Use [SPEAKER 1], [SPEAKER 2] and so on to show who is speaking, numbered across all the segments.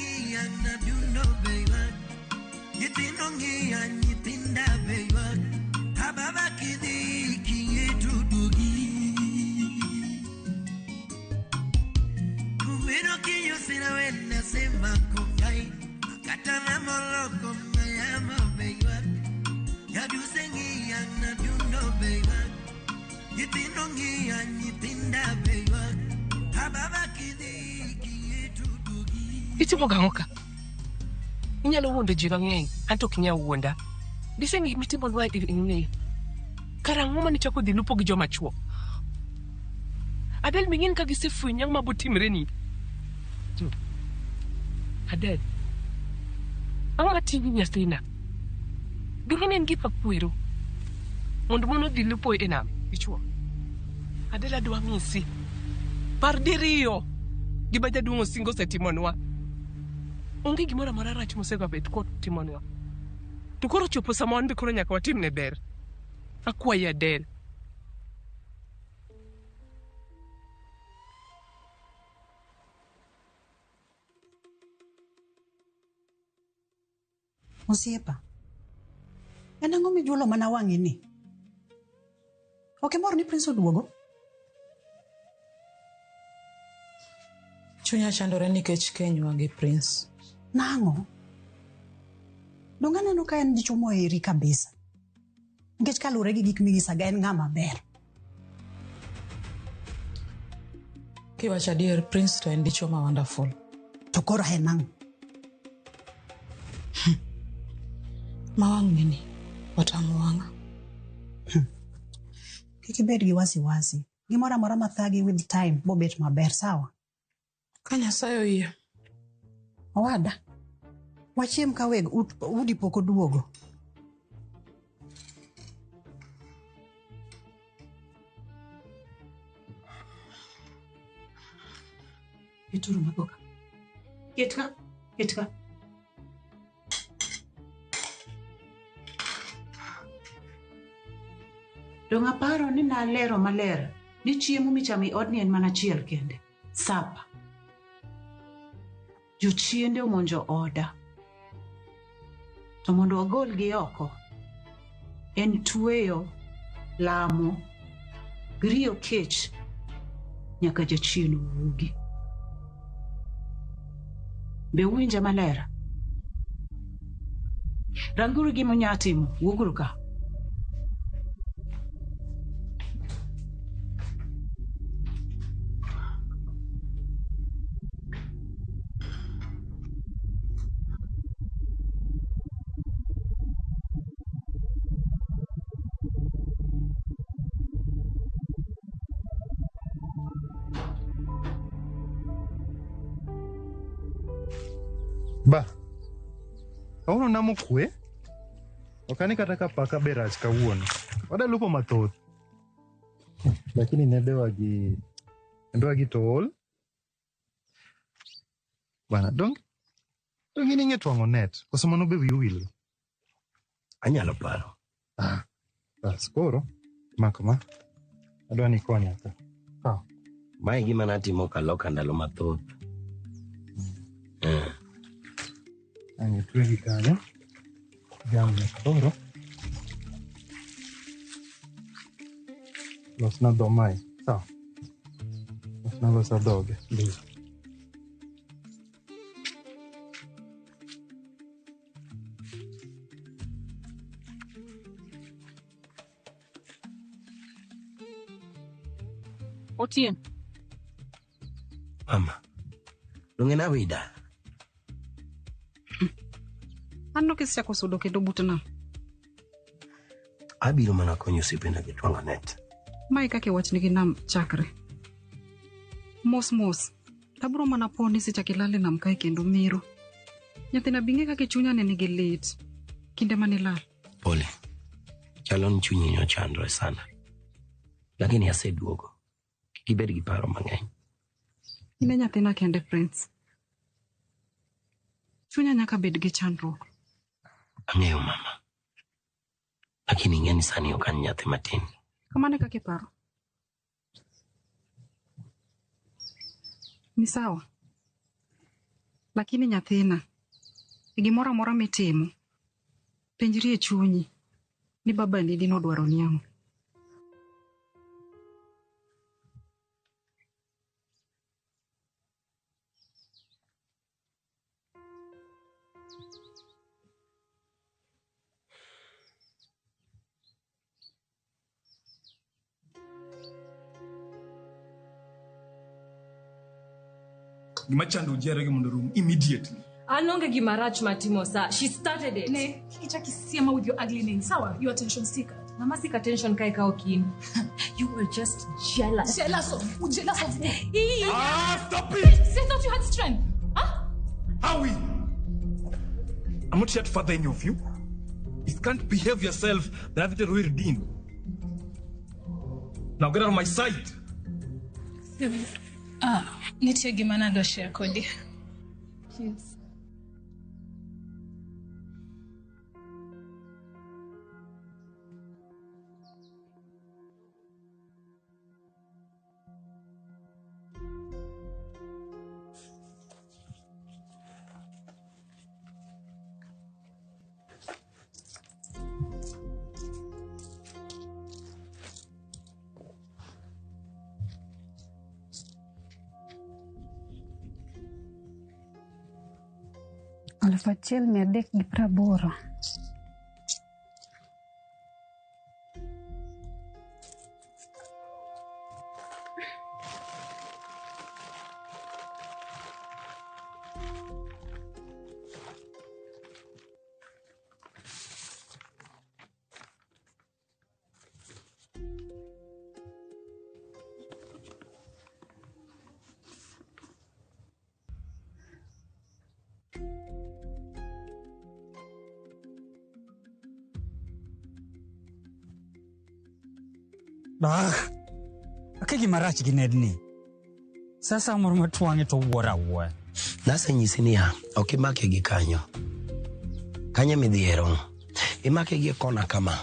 [SPEAKER 1] ng'iya nadundo be ywak. Nyithindo ng'iya nyithinda be ywak. Ababa kidhi kiyie to duogi. Kuwero kinyosira wena sema kongai. Kata namoloko mayamo be ywak. Nyaduse ng'iya nadundo be ywak. Nyithindo ng'iya nyithinda be ywak. Ababa kidhi kiyie to duogi.
[SPEAKER 2] Itimo gang'o ka? Inyalo wuondo ji mang'eny, anto ok inyal wuonda. Dise gik mitimonwa ing'eyo. Karang'o mane ichako dhi lupo gi joma chuo? Adel ming'in ka gisefwenyi ang'o mabotimreni? Adel, ang'o matimi nyathina? Donge ne en gima kwero mondo mon odhi lupo e nam gi chuo? Adel adwa nyisi, par diriyo gima jaduong' Osinga osetimonwa. Onge gimoro amora rach mosega bet kotimonwa. To koro ochopo sama wan be koro nyaka watimne ber. Akwayi Adel.
[SPEAKER 3] Osiepa, en ang'o mijuolo mana wang'i ni? Ok imor ni Prince oduogo?
[SPEAKER 4] Chunya chandore nikech kenywa gi Prince.
[SPEAKER 3] Nang'o? Donge aneno ka en dichuo moheri kabisa. Nikech kaluwore gi gik minyisaga en ng'ama ber.
[SPEAKER 4] Kiwacho adier, Prince to en dichuo ma wonderful.
[SPEAKER 3] To koro en ang'o?
[SPEAKER 4] Ma wang'ni ni otamo wang'a.
[SPEAKER 3] Kik ibed gi wasiwasi. Gimoro amora mathagi with time bobet maber, sawa?
[SPEAKER 4] Ka Nyasaye oyie.
[SPEAKER 3] Owada, wachiem ka weg udi pok oduogo.
[SPEAKER 5] Ituro magoka. Ketka, ketka. Dong' aparo ni nalero maler ni chiemo michamo e odni en mana achiel kende. Sapa. Jochiende omonjo oda. To mondo wagolgi oko, en tweyo, lamo, gi riyo kech nyaka jachien owuogi. Be uwinja maler? Ranguru gima unya timo, wuoguru ka.
[SPEAKER 6] Ba, kawuono namo kwe. Ok ane kata ka paka be rach kawuono. Wada lupo mathoth. Lakini nedewa gi to ol. Bana, dong in ing'e twang'o net. Koso mano be wiyi owil.
[SPEAKER 7] Anyalo paro.
[SPEAKER 6] Ah, bas koro mako ma. Adwa ni ikonya ka. Kaw.
[SPEAKER 7] Mae gima natimo kaloka ndalo mathoth.
[SPEAKER 6] Ang' itwegi kanyo. Jamni koro. Losna dho mae. Sawa. Losna losa dhoge. Please.
[SPEAKER 5] Otieno.
[SPEAKER 7] Mama, donge nawida?
[SPEAKER 8] Aneno kisechako sudo kendo but nam.
[SPEAKER 7] Abiro mana konyo osiepena gi twang'o net.
[SPEAKER 8] Mae kaka iwachnigi nam chakre. Mos mos, tabro mana po ni sichak ilal e nam kae kendo miro. Nyathina bi ng'e kaka chunya ne nigi lit kinde manilal.
[SPEAKER 7] Pole. Chalo ni chunyi nochandore sana. Lakini aseduogo. Kik ibed gi paro mang'eny.
[SPEAKER 8] In e nyathina kende Prince. Chunya nyaka bed gi chandruok.
[SPEAKER 7] Ang'eyo mama. Lakini ing'e ni sani ok an nyathi matin.
[SPEAKER 8] Kamano e kaka iparo. Ni sawa. Lakini nyathina, e gimoro amora mitimo, penjri e chunyi ni babani dino dwaro ni ang'o.
[SPEAKER 9] Gima chando ji ariyogi mondo orum immediately.
[SPEAKER 10] An onge gima rach matimo sa. She started it.
[SPEAKER 11] Ne, kik ichak isiema with your ugly name. Sawa, you attention seeker.
[SPEAKER 10] Mama seek attention kae ka ok in. You were just jealous.
[SPEAKER 11] Jealous of who? Jealous of who?
[SPEAKER 9] Ah, stop it!
[SPEAKER 11] See, I thought you had strength. Huh?
[SPEAKER 9] Howie! I'm not here to father any of you. If you can't behave yourself, then I've to redeem. Now get out of my sight.
[SPEAKER 11] Ah, nitie gima nadwa share kodi. Yes.
[SPEAKER 8] Aluf achiel mia adek gi praboro.
[SPEAKER 12] Ah, akia gima rach gi Nedni. Sasa moro matwang'e to wuoro awuoya.
[SPEAKER 7] Nasenyisi niya, ok imake gi kanyo. Kanyo midhiero. Imake gi e kona kama.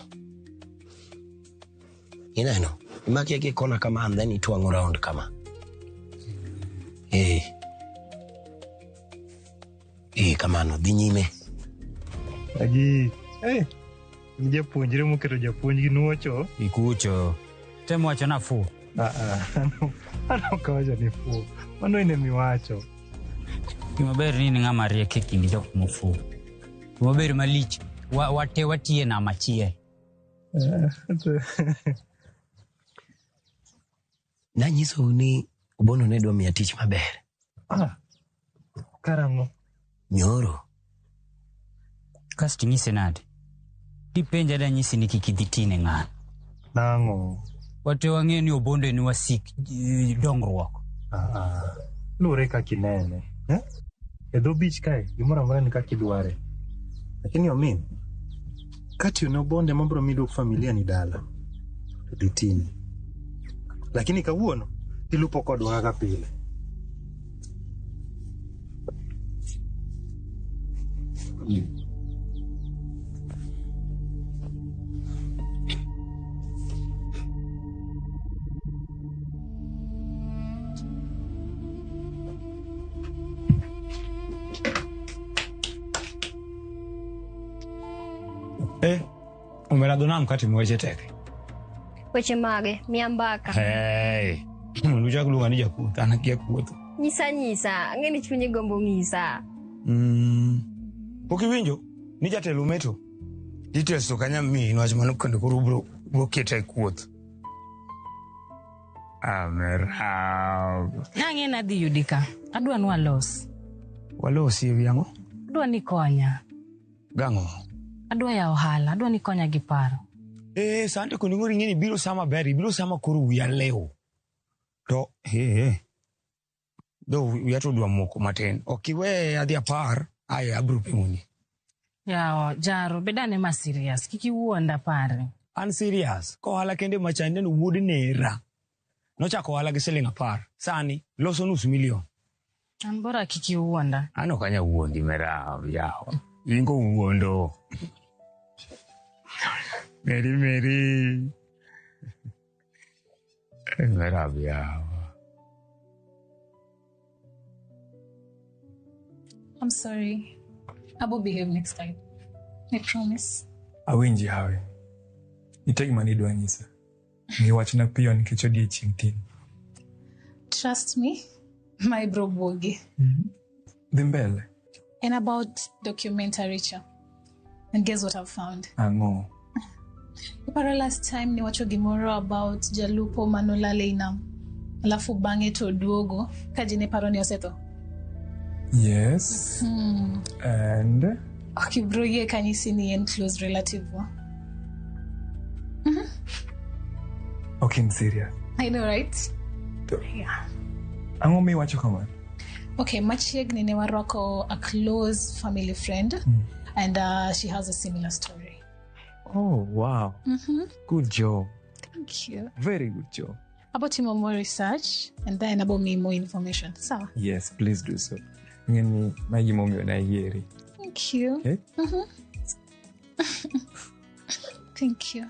[SPEAKER 7] Ineno? Imake gi e kona kama and then itwang'o round kama. Eh. Eh, kamano, dhi nyime.
[SPEAKER 6] Agi, in japuonjre moketo japuonj gi nuocho.
[SPEAKER 12] Ikucho. Temo wacho nafuwo.
[SPEAKER 6] Ah, ah, an ok awacho ni fuwo. Mano in emiwacho.
[SPEAKER 12] Gima ber ni in ng'ama riek e kind jok mofuwo. Gima ber malich, wate watiye nam achiel.
[SPEAKER 7] Nanyisou ni Obondo ne dwa miya tich maber.
[SPEAKER 6] Ah, karang'o?
[SPEAKER 7] Nyoro.
[SPEAKER 12] Kasto inyise nade? Dipenja danyisi ni kik idhi tine ng'ano.
[SPEAKER 6] Nang'o?
[SPEAKER 12] Wate wang'eyo ni Obondo en wasik dongruok.
[SPEAKER 6] Ah, ah. Luwore kaka inene. Eh? E dho beach kae, gimoro amora ni kaka idware. Lakini omin, ka tiyo ne Obondo ema biro miyi duok familia ni dala, to dhi tine. Lakini kawuono, tilupo kodwa kaka pile.
[SPEAKER 13] Eh, omera dho nam katimo weche tek.
[SPEAKER 14] Weche mage? Miya mbaka.
[SPEAKER 13] Hey, mondo uchak luonga ni jakuoth, an akia kuotho.
[SPEAKER 14] Nyisa nyisa, ang'e ni chunyi gombo ng'isa.
[SPEAKER 13] Pok iwinjo ni jatelo meto details to kanya miyi niwach mano kendo koro ubro keta e kuoth. Amerab.
[SPEAKER 4] Nang'e nadhi yudi ka. Adwa ni walos.
[SPEAKER 13] Walosi e wi ang'o?
[SPEAKER 4] Adwa ni konya.
[SPEAKER 13] Gang'o?
[SPEAKER 4] Adwa yawo ohala, adwa ni konya gi paro.
[SPEAKER 13] Eh, sante kendo ng'ori ing'e ni biro sama ber, ibiro sama koro wiya lew. To, he. Do wiya to dwa moko matin. Ok iwe adhi apar, aye abiro pimoni.
[SPEAKER 4] Yawa, Jaro, bed ane ma serious. Kik iwuonda pare.
[SPEAKER 13] An serious. Ka ohala kende machande no wuod nera. Nochako ohala gi siling 10. Sani loso nus milion.
[SPEAKER 4] An bora kik iwuonda.
[SPEAKER 13] An ok anyal wuondi merab, yawa. In kowuondo. Meri meri. Merab yawa.
[SPEAKER 11] I'm sorry. I will behave next time. I promise.
[SPEAKER 9] Awinji hawi. Nitie gima nidwa nyisa. Mi wachna piyo nikech odiechieng' tin.
[SPEAKER 11] Trust me, my bro Bogi.
[SPEAKER 9] Dhi mbele.
[SPEAKER 11] And about documentary cha. And guess what I've found?
[SPEAKER 9] Ang'o?
[SPEAKER 11] Iparo last time niwacho gimoro about jalupo manolale inam. Alafu bang'e to duogo ka ji ne paro ni osetho.
[SPEAKER 9] Yes. And?
[SPEAKER 11] Ok ibro yie kanyisi ni en close relative wa.
[SPEAKER 9] Ok in serious.
[SPEAKER 11] I know, right?
[SPEAKER 9] To,
[SPEAKER 11] Yeah.
[SPEAKER 9] ang'o miwacho kamano?
[SPEAKER 11] Okay, machiegni ne warwako a close family friend and she has a similar story.
[SPEAKER 9] Oh, wow. Good job.
[SPEAKER 11] Thank you.
[SPEAKER 9] Very good job.
[SPEAKER 11] Abo timo more research and then abo miyi more information. Sawa.
[SPEAKER 9] Yes, please do so. Ing'e ni ma e gimomiyo nayieri.
[SPEAKER 11] Thank you.
[SPEAKER 9] Okay.
[SPEAKER 11] Thank you.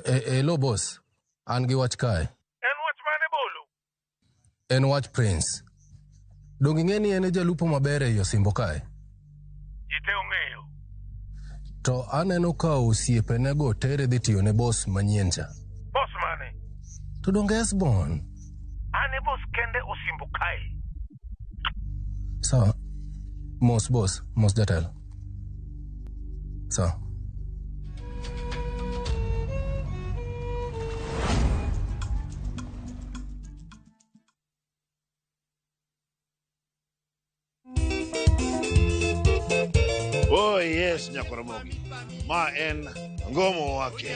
[SPEAKER 15] Hello boss, an gi wach kae.
[SPEAKER 16] En wach mane bolo?
[SPEAKER 15] En wach Prince. Donge ing'e ni en e jalupo maber ei Osimbo kae?
[SPEAKER 16] Ji te ong'eyo.
[SPEAKER 15] To aneno ka osiepenego tere dhi tiyo ne boss manyien cha.
[SPEAKER 16] Boss mane?
[SPEAKER 15] To donge Esbon?
[SPEAKER 16] An e boss kende Osimbo kae.
[SPEAKER 15] Sawa. Mos boss, mos jatelo. Sawa.
[SPEAKER 17] Oh yes, Nyakoromogi. Ma en ngomo wake.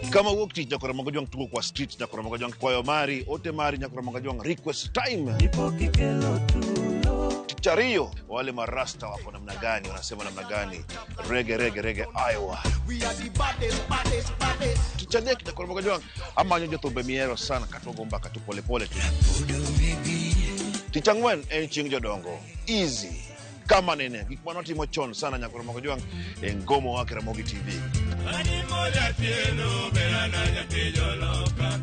[SPEAKER 17] Kama wuok tich Nyakoromogi Jwang' tugo kwa street Nyakoromogi Jwang' kwayo mari, ote mari Nyakoromogi Jwang' request time. Tich ariyo wale marasta wako namna gani, wanasema namna gani? Rege rege rege Iowa. Tich adek Nyakoromogi Jwang' amanyo jothumbe mihero sana katogo mbaka tu polepole tu. Tich ang'wen en chieng' jodongo. Easy. Kama nene gik manotimo chon sana Nyakoromogi Jwang' e ngomo wake Ramogi TV.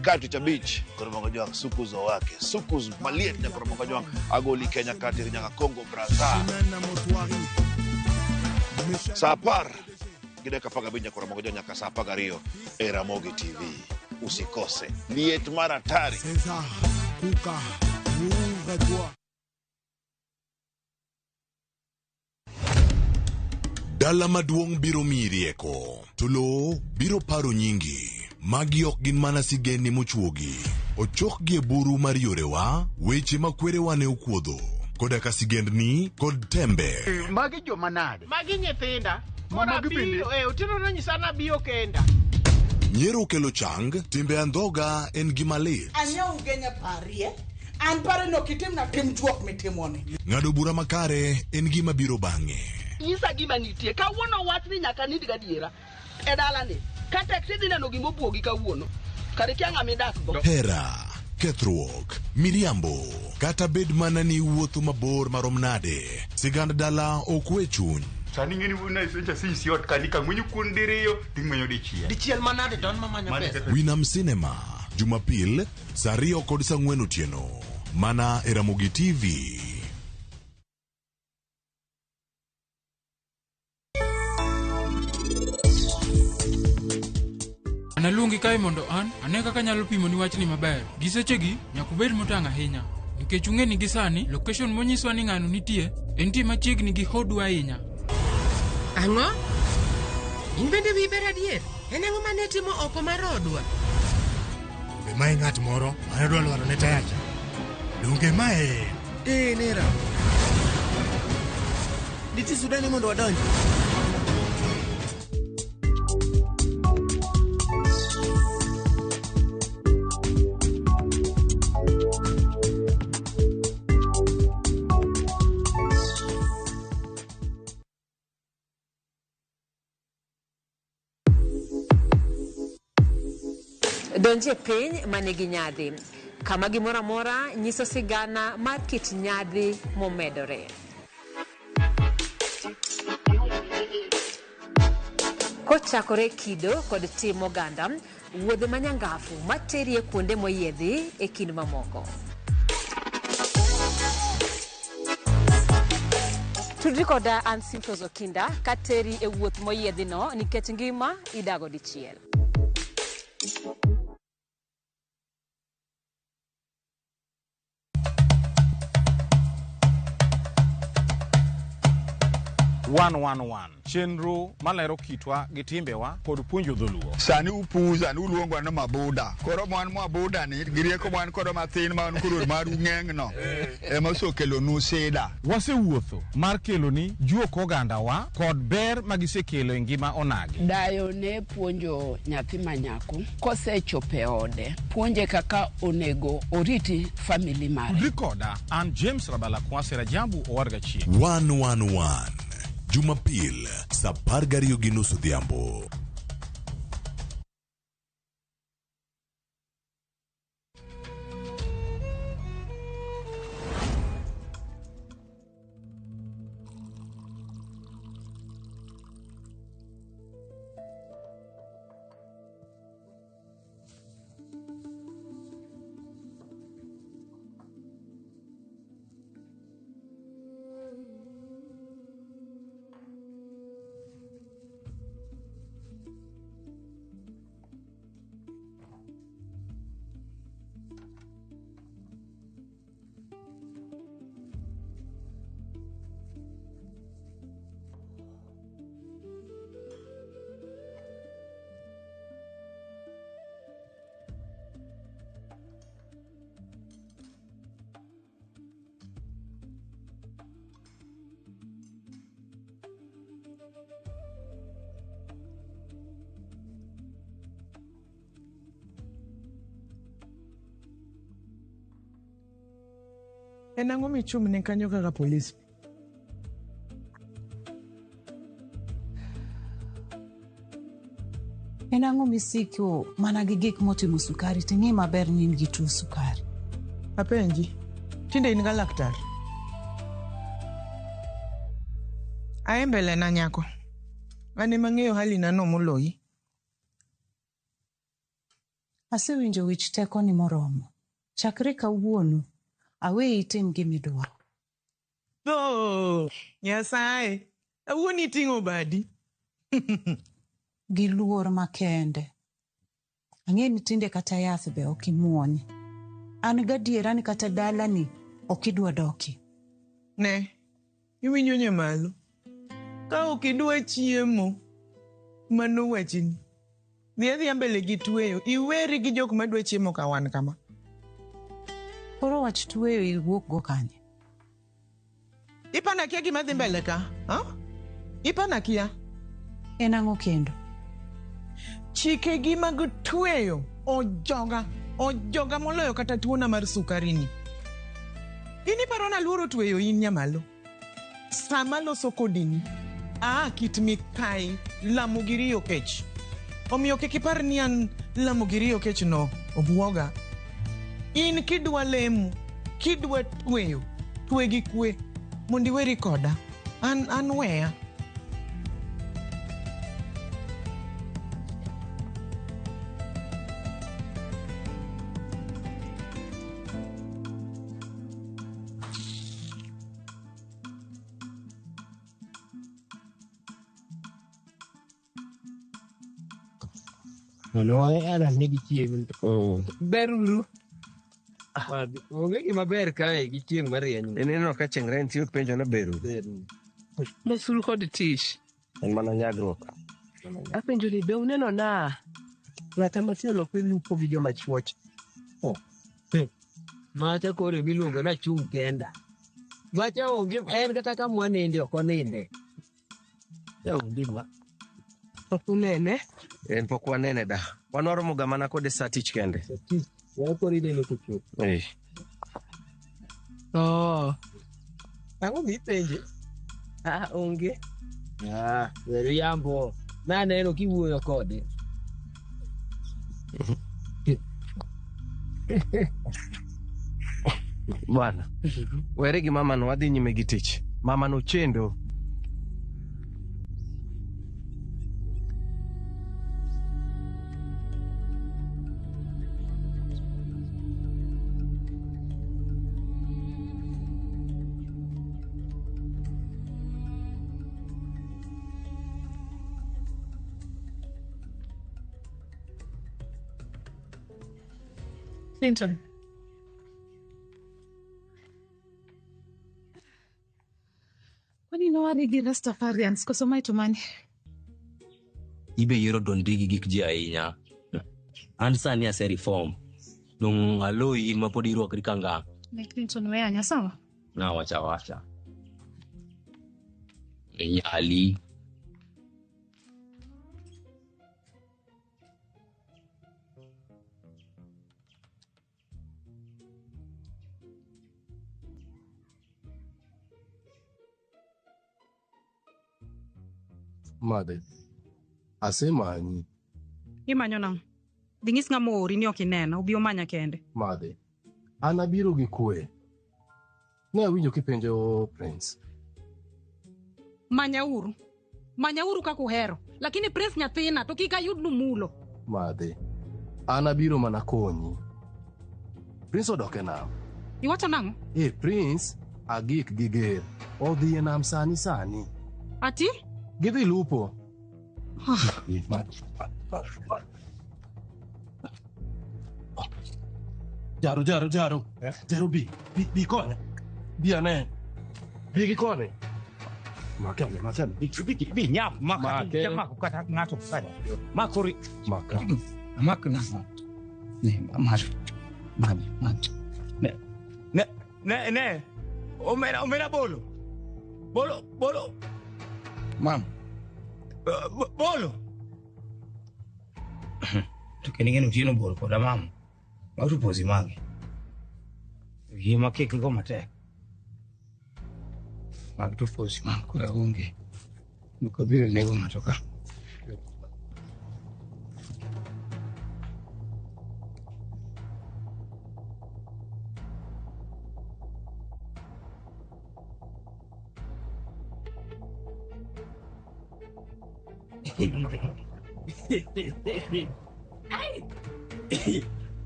[SPEAKER 17] Ka tich abich Nyakoromogi Jwang' sukuzo wake sukuz maliet Nyakoromogi Jwang' agoli Kenya kateri nyaka Congo Brazza. Saa 10 gi dakika 15 Nyakoromogi Jwang' nyaka saa 12 e Ramogi TV. Usikose liet mar hatari.
[SPEAKER 18] Dala maduong' biro miyi rieko, to lowo biro paro nyingi. Magi ok gin mana sigendni mochuogi. Ochokgi e buru mar yorewa, weche ma kwerewa ne okuodho, koda ka sigendni kod tembe.
[SPEAKER 19] Magi joma nade?
[SPEAKER 2] Magi nyithinda.
[SPEAKER 19] Ma magi bende?
[SPEAKER 2] Abiro, Otieno nonyisa nabiyo kenda.
[SPEAKER 18] Nyiero kelo chang, timbe andhoga en gima lit.
[SPEAKER 19] Anyiew ugenya parie. An pare no kitimna tim juok mitimoni.
[SPEAKER 18] Ng'ado bura makare en gima biro bang'e.
[SPEAKER 2] Nyisa gima nitie. Kawuono wach ni nyaka nind gadiera. E dalani. Ka tek tidhi neno gima obuogi kawuono. Kare kia ng'ama idak go.
[SPEAKER 18] Hera, kethruok, miriambo, kata bed mana ni iwuotho mabor marom nade, sigand dala ok we chuny.
[SPEAKER 20] Sani ing'eni wuon asencha sisi ot kani kang'wenyo kuon diriyo ting'wenyo dichiel.
[SPEAKER 19] Dichiel manade to an mamanyo pesa.
[SPEAKER 18] Winam Cinema, Jumapil, saa 2 kod saa 4 otieno. Mana e Ramogi TV.
[SPEAKER 21] Analuongi kae mondo an ane kaka anyalo pimoni wachni maber. Gi sechegi, nyaka ubed motang' ahinya. Nikech ung'e ni gi sani, location monyiswa ni ng'ano nitie, entie machiegni gi hodu ahinya.
[SPEAKER 2] Ang'o? In bende wiyi ber adier? En ang'o mane timo oko mar odwa?
[SPEAKER 22] Be mae ng'at moro mane dwa lwaro ne taya cha? Donge mae en?
[SPEAKER 1] Ee, nera. Nitie sudani mondo wadonj.
[SPEAKER 23] Donj e piny ma nigi nyadhi, kama gimoro amora nyiso sigana mar kit nyadhi momedore. Kochakore kido kod tim oganda, wuodhe ma nyangafu materi e kuonde moyiedhi e kind mamoko. Tudri koda an Simfros Okinda kateri e wuoth moyiedhino nikech ngima idago dichiel.
[SPEAKER 24] One one one chenro malero kitwa gi timbewa kod puonjo dholuo.
[SPEAKER 20] Sani upuza ni uluongwa ni mabuda. Koro mwan mabuda ni gi rieko mwan kodo mathin ma wan koro maru ng'eng no ema osekelonu sida.
[SPEAKER 24] Wasewuotho mar keloni juok ogandawa kod ber magisekelo e ngima onagi.
[SPEAKER 25] Dayo ne puonjo nyathi ma nyako kosechopo e ode, puonje kaka onego oriti family mare.
[SPEAKER 24] Tudri koda an James Rabala Kwasi Rajabu Owarga Chieng'.
[SPEAKER 18] 111 Jumapil saa 12:30 odhiambo.
[SPEAKER 26] En ang'o michung'ne kanyo kaka polis?
[SPEAKER 5] En ang'o misiko mana gi gik motimo sukari ting'e maber ni in gi tuo sukari?
[SPEAKER 26] Apenji, tinde in ga laktar? Ae mbele na nyako. An ema ang'eyo hali na no moloyi.
[SPEAKER 5] Asewinjo wich teko ni moromo. Chakre kawuono, aweyi itim gimidwaro.
[SPEAKER 26] Tho! Nyasaye, awuon iting'o badi.
[SPEAKER 5] Gi luor makende. Ang'e ni tinde kata yath be ok imuony. An gadiera ni kata dalani ok idwa dokie.
[SPEAKER 26] Ne, iwinjo nyamalo. Ka ok idwa chiemo, mano wachni. Dhi adhiya mbele gi tweyo, iweri gi jok madwa chiemo ka wan kama.
[SPEAKER 5] Koro wach tweyo iwuok go kanye?
[SPEAKER 26] Ipana kia gima dhi mbele ka? Ha? Ipana kia?
[SPEAKER 5] En ang'o kendo?
[SPEAKER 26] Chikegi mag tweyo ojoga, ojoga moloyo kata tuona mar sukari ni. In iparo naluoro tweyo in nyamalo? Sama loso kodini, aa kit mikayi lamo gi riyo kech. Omiyo kik ipar ni an lamo gi riyo kech no obwoga. In kidwa lemo, kidwa tweyo, twe gi kwe mondo iweri koda. An, an weya.
[SPEAKER 3] Nono nigi chieng'.
[SPEAKER 2] Beruru.
[SPEAKER 3] Onge gima ber kae gi chieng' marieny.
[SPEAKER 6] Ineno ka chieng' rieny tiyo penjo na beru.
[SPEAKER 2] Mosuru kod tich.
[SPEAKER 6] En mana nyagruok.
[SPEAKER 2] Apenjo ni be uneno na ng'ata machielo lupo gi joma chuoch.
[SPEAKER 3] Macha koro miluongo ni achung' kenda. Macha onge en kata ka mwaninde ok oninde. Onge ma.
[SPEAKER 2] Ok unene?
[SPEAKER 6] En pok wanene da. Wan waromo ga mana kode sa tich kende.
[SPEAKER 3] Koro ineno kochopo.
[SPEAKER 6] Eh.
[SPEAKER 2] Oh.
[SPEAKER 3] Ang'o mipenje?
[SPEAKER 2] Ah, onge.
[SPEAKER 3] Ah, weriambo. Naneno kiwuoyo kode.
[SPEAKER 6] Bwana. Were gi mamano wadhi nyime gi tich. Mamano chendo.
[SPEAKER 11] Clinton. Kwani nowari gi Rastafarians koso mae to mane?
[SPEAKER 7] Ibe yiero dondri gi gik ji ahinya. An sani ase reform. Dong aloyi in ma pod irwakri ka ng'a.
[SPEAKER 11] Ne Clinton weya sawa?
[SPEAKER 7] Nawacha wacha. Inyali.
[SPEAKER 15] Madhe, asemanyi.
[SPEAKER 8] Imanyo nang'o? Dhi ng'is ng'ama oori ni ok inena, obi omanya kende.
[SPEAKER 15] Madhe, an abiro gi kwe. Ne awinjo kipenjo Prince.
[SPEAKER 8] Manyauru. Manyauru kaka uhero. Lakini Prince nyathina to kik ayudnu mulo.
[SPEAKER 15] Madhe, an abiro mana konyi. Prince odok e nam.
[SPEAKER 8] Iwacho nang'o?
[SPEAKER 15] E Prince, agik gi ger. Odhi e nam sani sani.
[SPEAKER 8] Ati?
[SPEAKER 15] Gidhi lupo. Jaro, jaro, jaro. Jaro bi. Bi kone. Bi ane. Bi gi kone. Make, make.
[SPEAKER 13] Bi bi nyap maka.
[SPEAKER 15] Make.
[SPEAKER 13] Mako kata ng'ato kata. Makori.
[SPEAKER 15] Maka.
[SPEAKER 13] Mako na. Ne, ma. Ma. Ma. Ne. Ne, ne, ne. Omera, omera bolo. Bolo, bolo. Mam. Bolo. To kendo ing'e ni otieno bor koda mam. Mauto pozi mage. Wiye ma kik go matek. Mag to pozi mam koro onge. Duka biro nego ng'ato ka.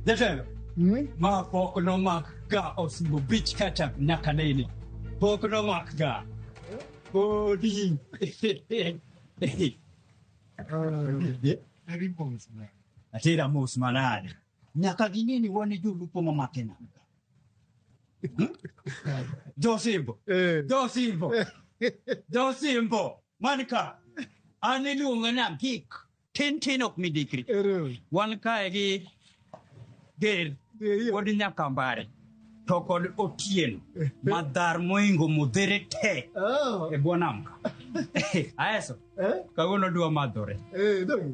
[SPEAKER 10] Jatelo, ma pok nomak ga osimbo bich kata nyaka nene. Pok nomak ga. Podi. Atera mos manade. Nyaka ging'e ni wan e jolupo mamake nam ka. Josimbo. Josimbo. Josimbo. Man ka. An iluonga ni Agik. Tin tin ok midikri. Wan kae gi Ger kod Nyakambare to kod Otieno madhar moingo modhere te e bwo nam ka. Aeso, kawuono dwa madhore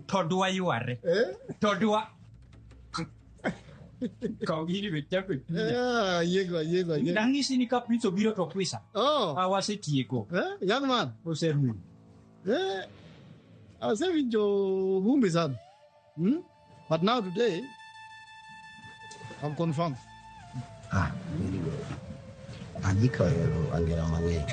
[SPEAKER 10] to dwa yware to dwa kaw gini be chape.
[SPEAKER 12] Ayiego, ayiego, ayiego.
[SPEAKER 10] Nang'isi ni ka Prince obiro to kwisa. Awasetieko.
[SPEAKER 12] Young man.
[SPEAKER 10] Oserumo.
[SPEAKER 12] Asewinjo humbi sana. Hmm? But now today, I'm confirmed.
[SPEAKER 1] Ah, very good. Andika ero angera mang'eny.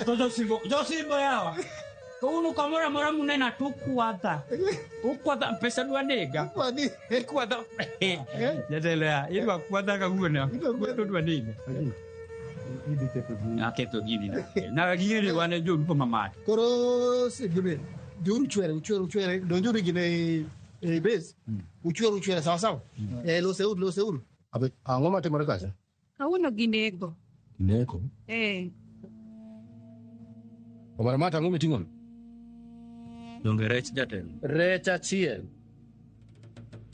[SPEAKER 10] To josimbo, josimbo yawa. Kawuono kamoro amora munena to ukwadha. Ukwadha pesa dwa nega. Ukwadha. Jatelo ya, idwa kwadha kawuono. To dwa nega.
[SPEAKER 12] Idhi ketho gini.
[SPEAKER 10] Aketho gini. Na gini wan e jolupo mamalo.
[SPEAKER 12] Koro gini, dhiuru chwere, uchwere, uchwere, donjuru gine e base. Uchwere, uchwere, sawa sawa. Eh, loseuru, loseuru.
[SPEAKER 15] Abe, ang'o matimore kacha?
[SPEAKER 8] Kawuono ginego.
[SPEAKER 15] Gineko.
[SPEAKER 8] Eh.
[SPEAKER 15] Omar mata ang'o miting'o ni?
[SPEAKER 7] Donge rech jatelo.
[SPEAKER 15] Rech achiel.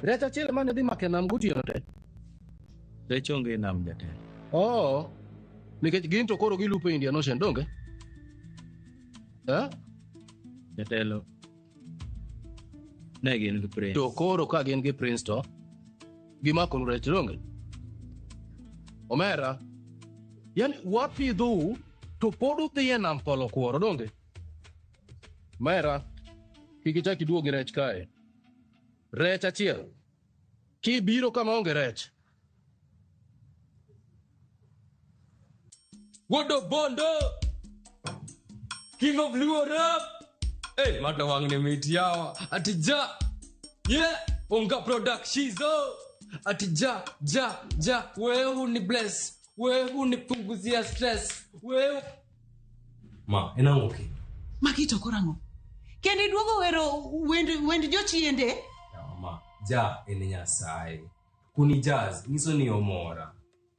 [SPEAKER 15] Rech achiel mane dhi make nam gotieno te.
[SPEAKER 7] Rech onge e nam jatelo.
[SPEAKER 15] Oo. Nikech gin to koro gilupo Indian Ocean, donge? Eh?
[SPEAKER 7] Jatelo. Ne gin gi Prince.
[SPEAKER 15] To koro ka gin gi Prince to gimako rech donge? Omera, yani wapidhou to pod udhi e nam tholo kuoro donge? Mera, kik ichak iduog gi rech kae. Rech achiel. Kibiro kama onge rech.
[SPEAKER 4] Wodo Bondo! King of Luo Rap! Hey, mata wang' ni mit yawa. Ati ja! Yeah! Onga product shizo! Ati ja, ja, ja. Wewe huni bless. Wewe hunipunguzia stress. Wewe...
[SPEAKER 7] Ma, en ang'o kendo?
[SPEAKER 5] Magi to koro ang'o? Kendo iduogo wero wend, wend jochiende?
[SPEAKER 7] Yawa ma, ja en Nyasaye. Kuni jazz, nyiso ni omora.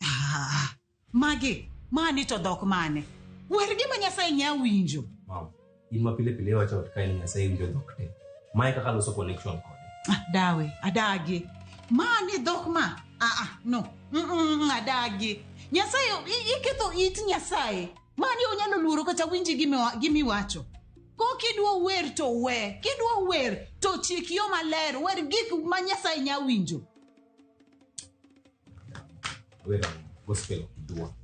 [SPEAKER 5] Ah, magi, mani to dhok mane? Wer gima Nyasaye nya winjo.
[SPEAKER 7] Mam, in ma pile pile iwacho ot ka en Nyasaye winjo dhok te. Mae kaka loso connection kode.
[SPEAKER 5] Ah, dawe, adagi. Mani dhok ma? Ah, ah, no. Adagi. Nyasaye, iketho it Nyasaye. Mani onyalo luoro kata winji gimiwacho. Ko kidwa wer to we, kidwa wer to chik yo maler, wer gik ma Nyasaye nya winjo.
[SPEAKER 7] Wer ang'o? Gospel ok idwa.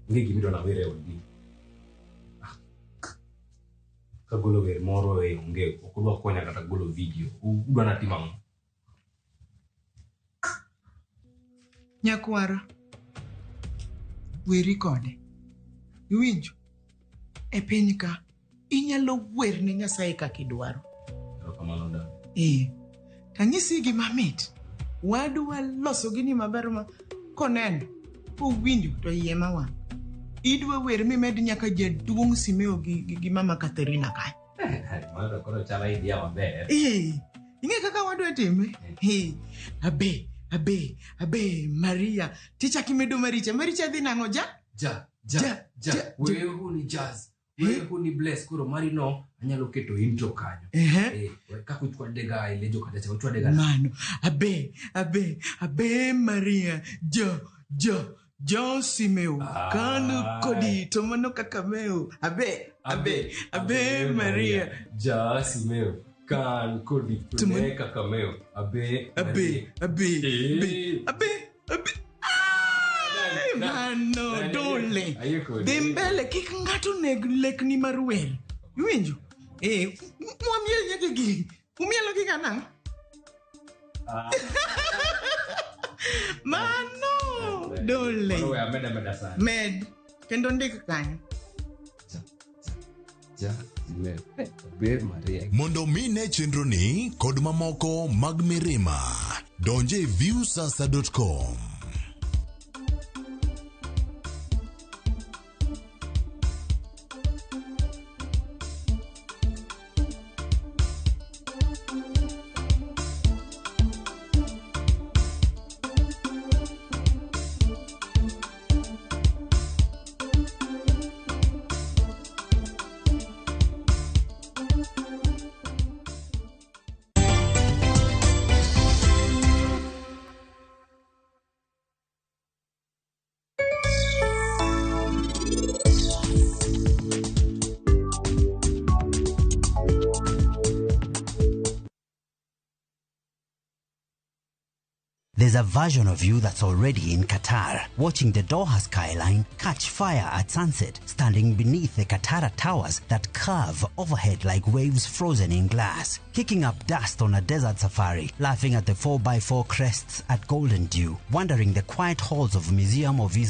[SPEAKER 7] Onge gima idwa nawer e odni. Ah. Kagolo wer moro e onge, ok udwa konya kata golo video. Udwa natim ang'o?
[SPEAKER 26] Nyakwara, weri kode. Iwinjo? E piny ka, inyalo wer ne Nyasaye kaka idwaro.
[SPEAKER 7] Erokamano dada.
[SPEAKER 26] Eh, tanyisi gima mit. Wadwa loso gini maber ma koneno, kowinjo to iye mawang'. Idwa wer mimed nyaka jaduong' Simeo gi mama Katherina kanyo.
[SPEAKER 7] Mano to koro chalo idea maber.
[SPEAKER 26] Eh, ing'e kaka wadwa time? Eh, abe, abe, abe, Maria. Tichak imedo Maricha. Maricha dhi nang'o ja?
[SPEAKER 7] Ja, ja, ja. Wewe huni jazz. Wewe huni bless. Koro mari no, anyalo keto intro kanyo.
[SPEAKER 26] Ehe.
[SPEAKER 7] Eh, kaka uchwadega e lejo kacha cha uchwadega.
[SPEAKER 26] Mano, abe, abe, abe Maria, jo, jo, jo Simeo, kanu kodi, to mano kaka meo, abe, abe, abe Maria.
[SPEAKER 7] Ja Simeo. Kan kodi
[SPEAKER 26] To
[SPEAKER 7] to ne kaka meo. Abe,
[SPEAKER 26] Abe, abe, abe, abe, abe. Ai, Mano, dole. Dhi mbele, kik ng'ato neg lekni mar wer. Iwinjo? Eh, mwamiel nyaka gi. Umielo gi kanang'? Mano, dole.
[SPEAKER 7] Koro we ameda meda sana.
[SPEAKER 26] Med, kendo ndik kanyo.
[SPEAKER 7] Ja Simeo. Abe Maria.
[SPEAKER 18] Mondo mi ne chenroni kod mamoko mag Mirima, donje e viewsasa.com.
[SPEAKER 9] There's a version of you that's already in Qatar, watching the Doha skyline catch fire at sunset, standing beneath the Katara towers that curve overhead like waves frozen in glass, kicking up dust on a desert safari, laughing at the 4x4 crests at Golden Dew, wandering the quiet halls of Museum of Islam.